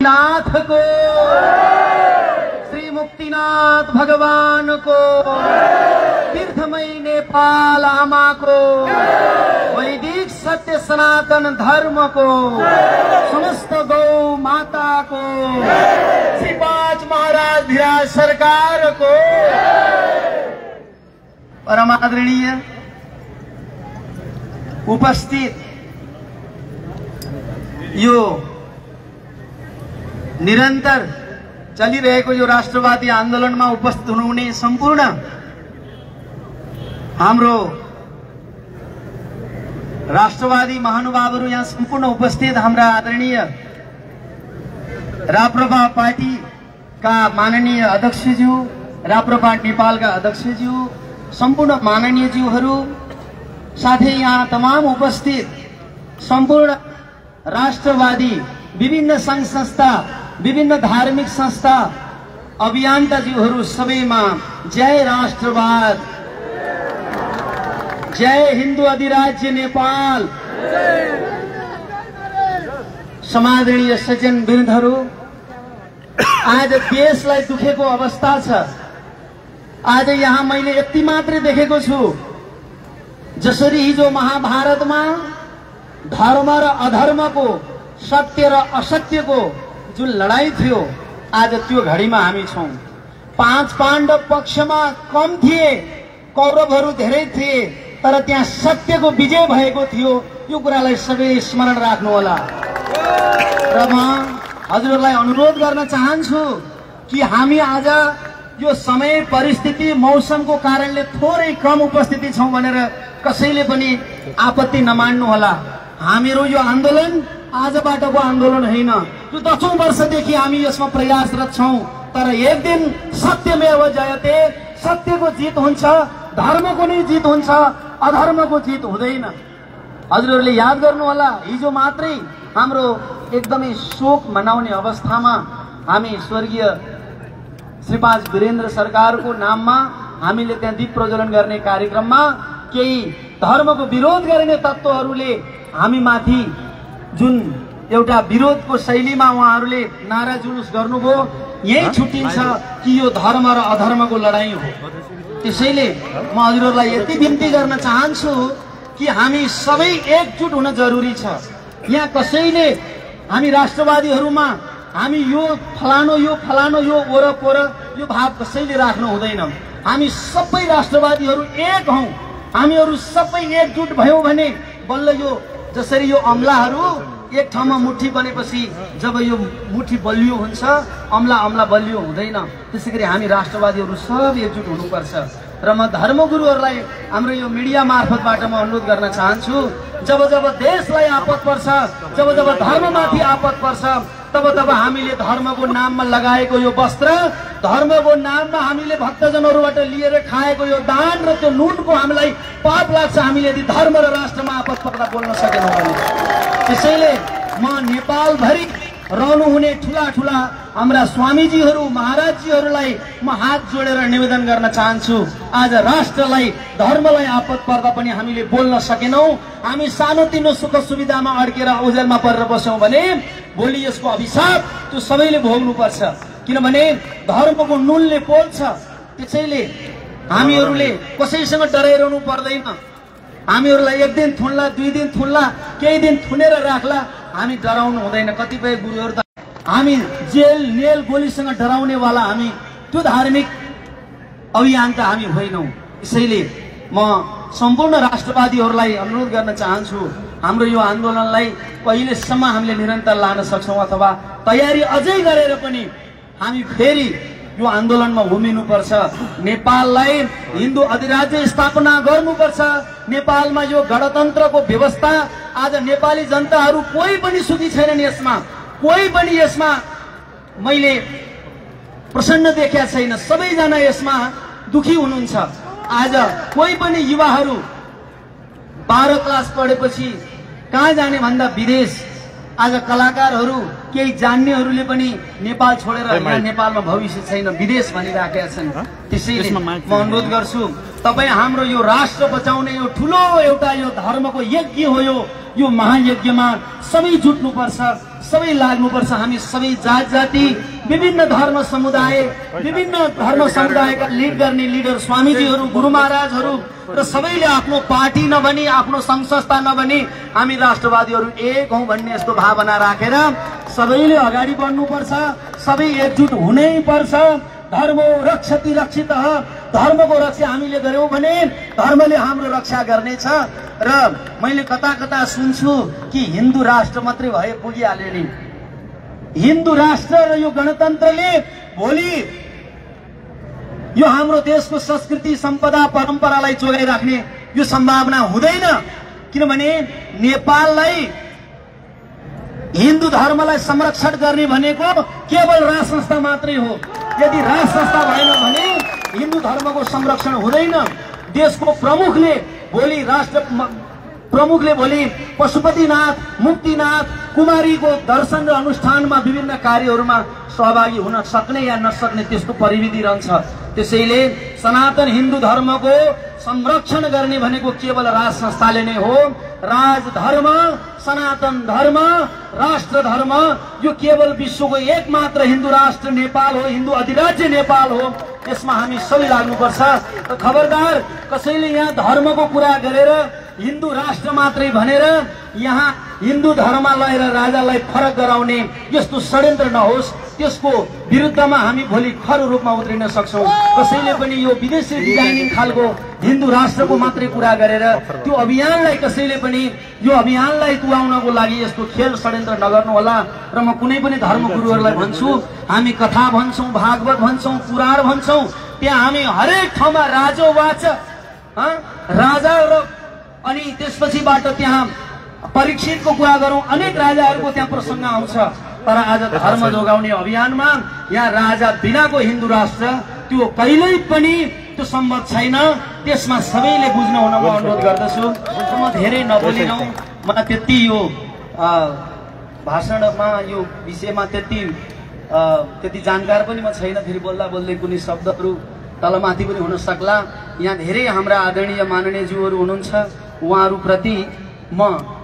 मुक्तिनाथ को, श्री मुक्तिनाथ भगवान को, तीर्थमयी नेपाल आमा को, वैदिक सत्य सनातन धर्म को, समस्त गौ माता को, श्री 5 महाराज धिराज सरकार को। परम आदरणीय उपस्थित यो निरन्तर चलिरहेको यो राष्ट्रवादी आन्दोलनमा उपस्थित हुनुहुने सम्पूर्ण हाम्रो राष्ट्रवादी महानुभावहरू, यहाँ सम्पूर्ण उपस्थित हाम्रा आदरणीय राप्रपा पार्टीका माननीय अध्यक्षज्यू, राप्रपा नेपालका अध्यक्षज्यू, सम्पूर्ण माननीयज्यूहरू, साथै यहाँ तमाम उपस्थित सम्पूर्ण राष्ट्रवादी विभिन्न संघ संस्था, विभिन्न धार्मिक संस्था, अभियन्ताज्यूहरू सबैमा जय राष्ट्रवाद, जय हिन्दू अधिराज्य नेपाल। समादरणीय सज्जन वृन्दहरू, आज देशलाई दुखेको अवस्था छ। आज यहाँ मैले यति मात्रै देखेको छु, जसरी हिजो महाभारतमा धर्म र अधर्मको, सत्य र असत्यको जुन लडाईँ थियो, आज त्यो घडीमा हामी छौं। 5 पाण्डव पक्षमा कम थिए, कौरवहरू धेरै थिए, तर त्यहाँ सत्यको विजय भएको थियो। यो कुरालाई सबै स्मरण राख्नुहोला। र म हजुरहरूलाई अनुरोध गर्न चाहन्छु कि हामी आज यो समय परिस्थिति मौसमको कारणले थोरै कम उपस्थिति छौं भनेर कसैले पनि आपत्ति नमान्नु होला। हामीहरू यो आन्दोलन आजबाटको आन्दोलन होइन, यो 10औं वर्षदेखि हामी यसमा प्रयासरत छौं। तर एक दिन सत्यमेव जयते, सत्यको जित हुन्छ, धर्मको नै जित हुन्छ, अधर्मको जित हुँदैन। हजुरहरूले याद गर्नु होला, हिजो मात्रै हाम्रो एकदमै शोक मनाउने अवस्थामा हामी स्वर्गीय श्री 5 वीरेन्द्र सरकारको नाममा हामीले त्यहाँ दीप प्रज्वलन गर्ने कार्यक्रममा केही धर्मको विरोध गर्ने तत्त्वहरूले हामी माथि जुन एउटा विरोधको शैलीमा उहाँहरूले नारा जुलुस गर्नुभयो, यही छुट्टिन्छ कि यो धर्म र अधर्मको लडाईँ हो। त्यसैले म हजुरहरूलाई यति बिन्ती गर्न चाहन्छु कि हामी सबै एकजुट हुन जरुरी छ। यहाँ कसैले हामी राष्ट्रवादीहरूमा हामी यो फलानो यो वरपर यो भाव कसैले राख्नु हुँदैन। हामी सबै राष्ट्रवादीहरू एक हौं। हामीहरू सबै एकजुट भयौं भने बल्ल यो जसरी यो अमलाहरू एक ठाउँमा मुठी बनेपछि जब यो मुठी बलियो हुन्छ, अमला बलियो हुँदैन। त्यसैगरी हामी राष्ट्रवादीहरू सब एकजुट हुनुपर्छ। र म धर्मगुरुहरूलाई हाम्रो यो मिडिया मार्फतबाट म अनुरोध गर्न चाहन्छु, जब जब देशलाई आपत पर्छ, जब जब धर्ममाथि आपत पर्छ, तब तब हामीले धर्मको नाममा लगाएको यो वस्त्र, धर्मको नाममा हामीले भक्तजनहरूबाट लिएर खाएको यो दान र त्यो नुनको हामीलाई पाप लाग्छ। हामीले यदि धर्म र राष्ट्रमा आपत पर्दा बोल्न सकेनौँ भने। त्यसैले म नेपालभरि रहनुहुने ठूला ठूला हाम्रा स्वामीजीहरू, महाराजजीहरूलाई म हात जोडेर निवेदन गर्न चाहन्छु, आज राष्ट्रलाई, धर्मलाई आपत पर्दा पनि हामीले बोल्न सकेनौँ। हामी सानोतिनो सुख सुविधामा अड्केर ओझेलमा परेर बस्यौं भने भोलि यसको अभिशाप त्यो सबैले भोग्नुपर्छ। किनभने धर्मको नुनले पोल्छ। त्यसैले हामीहरूले कसैसँग डराइरहनु पर्दैन। हामीहरूलाई एक दिन थुन्ला, 2 दिन थुन्ला, केही दिन थुनेर राख्ला, हामी डराउनु हुँदैन। कतिपय गुरुहरू त हामी जेल नेल गोलीसँग डराउनेवाला, हामी त्यो धार्मिक अभियान त हामी होइनौं। त्यसैले म सम्पूर्ण राष्ट्रवादीहरूलाई अनुरोध गर्न चाहन्छु, हाम्रो यो आन्दोलनलाई कहिलेसम्म हामीले निरन्तर लान सक्छौं अथवा तयारी अझै गरेर पनि हामी फेरि यो आन्दोलनमा उभिनुपर्छ। नेपाललाई हिन्दू अधिराज्य स्थापना गर्नुपर्छ। नेपालमा यो गणतन्त्रको व्यवस्था, आज नेपाली जनताहरू कोही पनि सुखी छैनन्। यसमा कोही पनि यसमा मैले प्रसन्न देखेका छैन। सबैजना यसमा दुखी हुनुहुन्छ। आज कोही पनि युवाहरू 12 क्लास पढेपछि कहाँ जाने भन्दा विदेश। आज कलाकारहरू, केही जान्नेहरूले पनि नेपाल छोडेर यहाँ नेपालमा भविष्य छैन, विदेश भनिराखेका छन्। त्यसैले म अनुरोध गर्छु तपाईँ हाम्रो यो राष्ट्र बचाउने यो ठुलो एउटा यो धर्मको यज्ञ हो। यो महायज्ञमा सबै जुट्नुपर्छ, सबै लाग्नुपर्छ। हामी सबै जात जाति, विभिन्न धर्म समुदायका लिड गर्ने लिडर स्वामीजीहरू, गुरु महाराजहरू र सबैले आफ्नो पार्टी नभनी, आफ्नो सङ्घ संस्था नभनी हामी राष्ट्रवादीहरू एक हौँ भन्ने यस्तो भावना राखेर सबैले अगाडि बढ्नुपर्छ। सबै एकजुट हुनै पर्छ। धर्मो रक्षति रक्षित, धर्मको रक्षा हामीले गर्यौं भने धर्मले हाम्रो रक्षा गर्नेछ। र मैले कता कता सुन्छु कि हिन्दू राष्ट्र मात्रै भए पुगिहाल्यो नि। हिन्दू राष्ट्र र यो गणतन्त्रले भोलि यो हाम्रो देशको संस्कृति, सम्पदा, परम्परालाई जोगाइराख्ने यो सम्भावना हुँदैन। किनभने नेपाललाई, हिन्दू धर्मलाई संरक्षण गर्ने भनेको केवल राज संस्था मात्रै हो। यदि राज संस्था भएन भने हिन्दू धर्मको संरक्षण हुँदैन। देशको प्रमुखले भोलि पशुपतिनाथ, मुक्तिनाथ, कुमारीको दर्शन र अनुष्ठानमा, विभिन्न कार्यहरूमा सहभागी हुन सक्ने या नसक्ने त्यस्तो परिविधि रहन्छ। त्यसैले सनातन हिन्दू धर्मको संरक्षण गर्ने भनेको केवल राज संस्थाले नै हो। राजधर्म, सनातन धर्म, राष्ट्र धर्म यो केवल विश्वको एकमात्र हिन्दू राष्ट्र नेपाल हो, हिन्दू अधिराज्य नेपाल हो। यसमा हामी सबै लाग्नुपर्छ। खबरदार कसैले यहाँ धर्मको कुरा गरेर हिन्दू राष्ट्र मात्रै भनेर यहाँ हिन्दू धर्म लगेर राजालाई फरक गराउने यस्तो षड्यन्त्र नहोस्। त्यसको विरुद्धमा हामी भोलि खर रूपमा उत्रिन सक्छौं। कसैले पनि यो विदेशी डिजाइनिङ खालको हिन्दू राष्ट्रको मात्रै कुरा गरेर त्यो अभियानलाई कसैले पनि यो अभियानलाई तुलाउनको लागि यस्तो खेल षड्यन्त्र नगर्नु होला। र म कुनै पनि धर्मगुरुहरूलाई भन्छु, हामी कथा भन्छौं, भागवत भन्छौं, पुराण भन्छौं, त्यहाँ हामी हरेक ठाउँमा राजोवाच, राजा र अनि त्यसपछिबाट त्यहाँ परीक्षितको कुरा गरौं, अनेक राजाहरूको त्यहाँ प्रसङ्ग आउँछ। तर आज धर्म जोगाउने अभियानमा यहाँ राजा बिनाको हिन्दू राष्ट्र त्यो कहिल्यै पनि त्यो सम्भव छैन। त्यसमा सबैले बुझ्न हुन म अनुरोध गर्दछु। म धेरै नबोलिरहँ, मलाई त्यति यो भाषणमा यो विषयमा त्यति जानकार पनि म छैन। फेरि बोल्दा बोल्दै कुनै शब्दहरू तलमाथि पनि हुन सक्ला। यहाँ धेरै हाम्रा आदरणीय माननीय ज्यूहरू हुनुहुन्छ, उहाँहरूप्रति म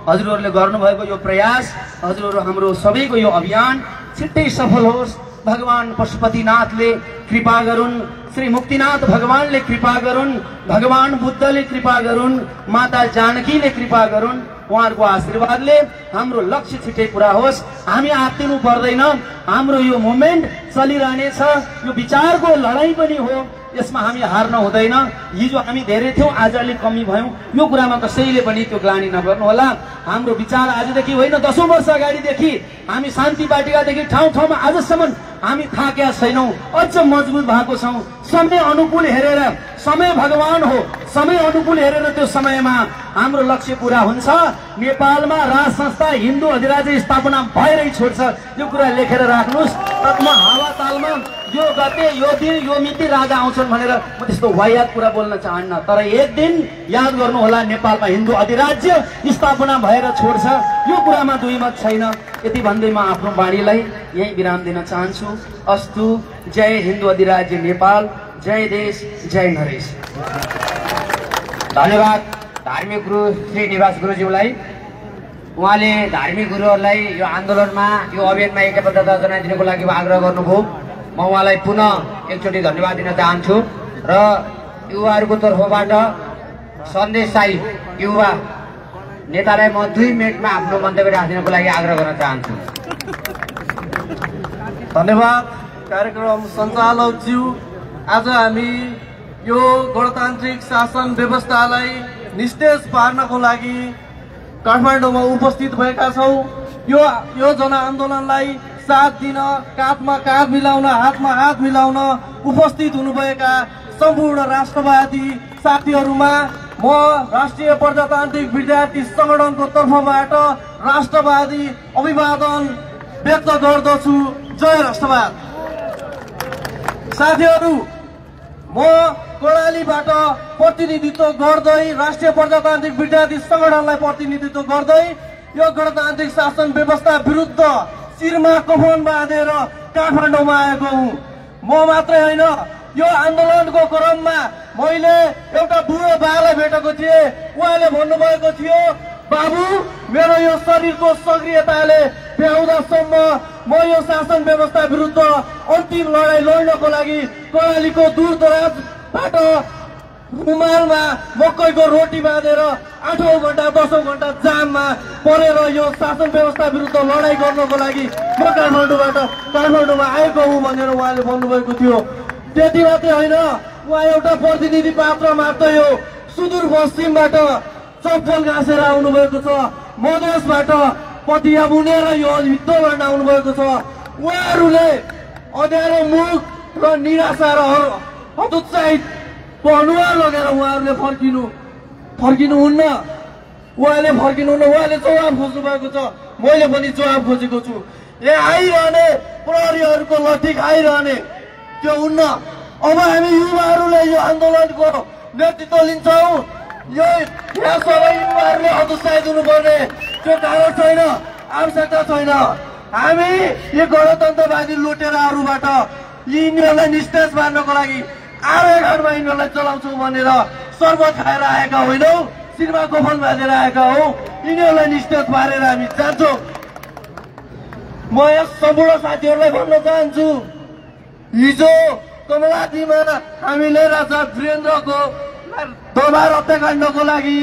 हजुरहरूले गर्नुभएको यो प्रयास, हजुरहरू हाम्रो सबैको यो अभियान छिट्टै सफल होस्। भगवान पशुपतिनाथले कृपा गरून्, श्री मुक्तिनाथ भगवानले कृपा गरून्, भगवान बुद्धले कृपा गरून्, माता जानकीले कृपा गरून्। उहाँहरूको आशीर्वादले हाम्रो लक्ष्य छिट्टै पूरा होस्। हामी आत्तिनु पर्दैन। हाम्रो यो मुभमेन्ट चलिरहनेछ। यो विचारको लडाईँ पनि हो, यसमा हामी हार्न हुँदैन। हिजो हामी धेरै थियौं, आज अलिक कमी भयौं, यो कुरामा कसैले पनि त्यो ग्लानि नगर्नु होला। हाम्रो विचार आजदेखि होइन, 10औं वर्ष अगाडिदेखि हामी शान्ति वाटिकादेखि ठाउँ ठाउँमा आजसम्म हामी थाकेका छैनौं, अझ मजबुत भएको छौं। समय अनुकूल हेरेर, समय भगवान हो, समय अनुकूल हेरेर त्यो समयमा हाम्रो लक्ष्य पूरा हुन्छ। नेपालमा राज संस्था, हिन्दू अधिराज्य स्थापना भएरै छोड्छ। यो कुरा लेखेर राख्नुहोस्। तत्मा हावा तालमा यो गते, यो दिन, यो मिति राजा आउँछन् भनेर म त्यस्तो वायात कुरा बोल्न चाहन्न। तर एक दिन याद गर्नु होला, नेपालमा हिन्दू अधिराज्य स्थापना भएर छोड्छ। यो कुरामा दुई मत छैन। यति भन्दै म आफ्नो बाणीलाई यही विराम दिन चाहन्छु। अस्तु। जय हिन्दू अधिराज्य नेपाल, जय देश, जय नरेश। धन्यवाद धार्मिक गुरु श्री निवास गुरुज्यूलाई। उहाँले धार्मिक गुरुहरूलाई यो आन्दोलनमा, यो अभियानमा एकबद्धता जनाइदिनुको लागि आग्रह गर्नुभयो। म उहाँलाई पुनः एकचोटि धन्यवाद दिन चाहन्छु। र युवाहरूको तर्फबाट सन्देश साई युवा नेतालाई म 2 मिनटमा आफ्नो मन्तव्य राखिदिनुको लागि आग्रह गर्न चाहन्छु। धन्यवाद कार्यक्रम सञ्चालक ज्यू। आज हामी यो गणतान्त्रिक शासन व्यवस्थालाई निस्तेज पार्नको लागि काठमाडौँमा उपस्थित भएका छौं। यो जनआन्दोलनलाई साथ दिन, काँधमा काँध मिलाउन, हातमा हात मिलाउन उपस्थित हुनुभएका सम्पूर्ण राष्ट्रवादी साथीहरूमा म राष्ट्रिय प्रजातान्त्रिक विद्यार्थी संगठनको तर्फबाट राष्ट्रवादी अभिवादन व्यक्त गर्दछु। जय राष्ट्रवाद। साथीहरू, म कर्णालीबाट प्रतिनिधित्व गर्दै, राष्ट्रिय प्रजातान्त्रिक विद्यार्थी संगठनलाई प्रतिनिधित्व गर्दै यो गणतान्त्रिक शासन व्यवस्था विरुद्ध शिरमा कफन बाँधेर काठमाडौँमा आएको हुँ। म मात्रै होइन, यो आन्दोलनको क्रममा मैले एउटा बुढो बालाई भेटेको थिएँ। उहाँले भन्नुभएको थियो, बाबु मेरो यो शरीरको सक्रियताले भ्याउँदासम्म म यो शासन व्यवस्था विरुद्ध अन्तिम लडाई लड्नको लागि कर्णालीको दूरदराजबाट रुमालमा मकैको रोटी बाँधेर 8औं घण्टा 10औं घण्टा जाममा परेर यो शासन व्यवस्था विरुद्ध लडाई गर्नको लागि म काठमाडौँमा आएको हुँ भनेर उहाँले भन्नुभएको थियो। त्यति मात्रै होइन, उहाँ एउटा प्रतिनिधि पात्र मात्रै हो। सुदूर पश्चिमबाट चप्पल घाँसेर आउनुभएको छ, मधेसबाट पतिया बुनेर यो युद्ध गर्न आउनुभएको छ। उहाँहरूले अँध्यारो मुख र निराशा र हतोत्साहित अनुहार लगेर उहाँहरूले फर्किनुहुन्न। उहाँले जवाब खोज्नु भएको छ। मैले पनि जवाब खोजेको छु। यहाँ आइरहने प्रहरीहरूको लट्ठी खाइरहने त्यो हुन्न। अब हामी युवाहरूले यो आन्दोलनको नेतृत्व लिन्छौँ। यो यहाँ सबै युवाहरूले हतोत्साहित हुनुपर्ने त्यो कारण छैन, आवश्यकता छैन। हामी यो गणतन्त्रवादी लुटेराहरूबाट यिनीहरूलाई निस्तेज पार्नको लागि आवेदनमा यिनीहरूलाई चलाउँछौँ भनेर शर्बत खाएर आएका होइनौ, शिरमा गोफन बाँधेर आएका हौ। यिनीहरूलाई निस्तेज पारेर हामी जान्छौँ। म यस सम्पूर्ण साथीहरूलाई भन्न चाहन्छु, हिजो कमलादीमा हामीले राजा वीरेन्द्रको दरबार हत्याकाण्डको लागि